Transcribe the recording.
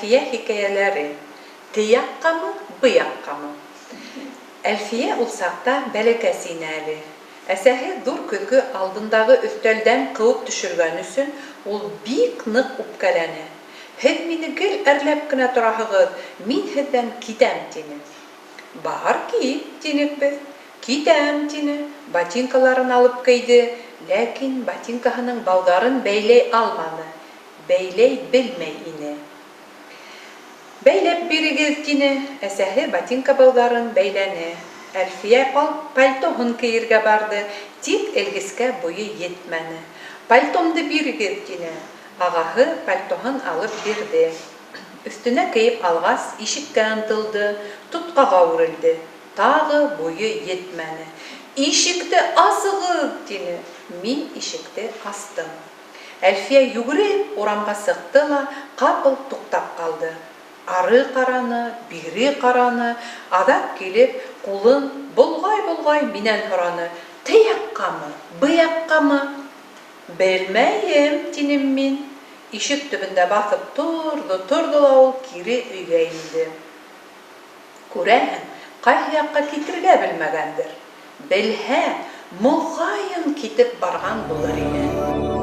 Әлфиә хикәйәләре. Те яҡҡамы, бы яҡҡамы? Әлфиә ул саҡта бәләкәс ине әле. Әсәһе ҙур көҙгө алдындағы өҫтәлдән ҡыуып төшөргән өсөн ул бик ныҡ үпкәләне. Һеҙ мине гел әрләп кенә тораһығыҙ, мин һеҙҙән китәм, тине. Бар кит, тинек беҙ. Китәм, тине, ботинкаларын алып кейҙе, ләкин ботинкаһының бауҙарын бәйләй алманы, бәйләй белмәй ине. Бәйләп бирегеҙ, тине. Әсәһе ботинка бауҙарын бәйләне. Әлфиә пальтоһын кейергә барҙы, тик элгескә буйы етмәне. Пальтомды бирегеҙ, тине. Ағаһы пальтоһын алып бирҙе. Өҫтөнә кейеп алғас, ишеккә ынтылды, тотҡаға үрелде. Тағы буйы етмәне. Ишекте асығыҙ! тине. Мин ишекте астым. Әлфиә йүгереп урамға сыҡты ла ҡапыл туҡтап ҡалды. Ары ҡараны, бире ҡараны, аҙаҡ килеп, ҡулын болғай-болғай минән һораны, Те яҡҡамы, бы яҡҡамы? Белмәйем, тинем мин. Ишек төбөндә баҫып торҙо-торҙо ла ул кире өйгә инде. Күрәһең, ҡайһы яҡҡа китергә белмәгәндер. Белһә, моғайын, китеп барған булыр ине.